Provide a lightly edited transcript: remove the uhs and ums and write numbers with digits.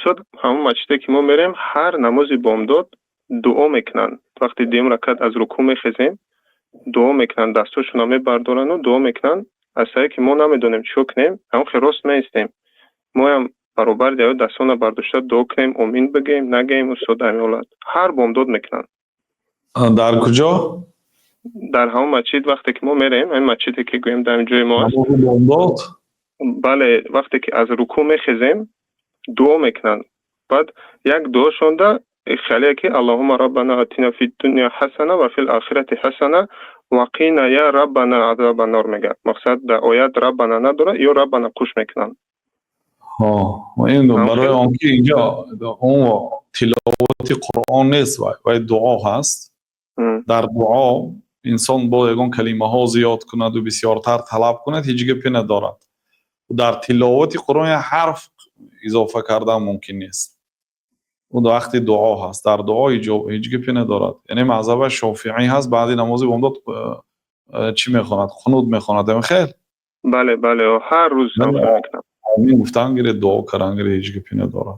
Устод, ҳамон масҷиде ки мо мерем, ҳар намози бомдод дуо мекунанд. Вақте дуюм ракат аз рукӯъ мехезем, дуо мекунанд, дастошонро мебардорану дуо мекунанд. Аз сабаби ки мо намедонем чико кунем, ҳамон хел рост меистем. Моям баробари даё дастона бардошта дуо кунем, омин бигӯем, нагӯем, устод, ҳамин ҳолат ҳар бомдод мекунанд. Дар куҷо? Дар ҳамон масҷид, вақте ки мо мерем, ҳамин масҷиде ки гӯем дар ҷои мо аст. Намози бомдод? Бале, вақте ки аз рукӯъ мехезем, дуо мекунанд. Баъд як дуошонда хеле ки "Аллоҳума раббана атина фи дунё ҳасана ва фил охирати ҳасана ва қина я раббана азаба нор" мегӯяд. Мақсад, дар оят "раббана" надорад ё "раббана" қуш мекунанд. Ин барои он ки инҷо он тиловати Қуръон нест, вай дуо ҳаст. Дар дуо инсон бо ягон калимаҳо зиёд кунаду бисёртар талаб кунад, ҳеҷ гапе надорад. Дар тиловати Қуръон як ҳарф изофа кардан мумкин нест. Вақти дуо ҳаст, дар дуо ҳеҷ гапе надорад. Яъне мазҳабаш шофиӣ ҳаст. Баъди намози бомдод чӣ мехонад? Қунут мехонад, хел? Бале, ҳар рӯз. Омин гуфтан гиред, дуо кардан гиред, ҳеҷ гапе надорад.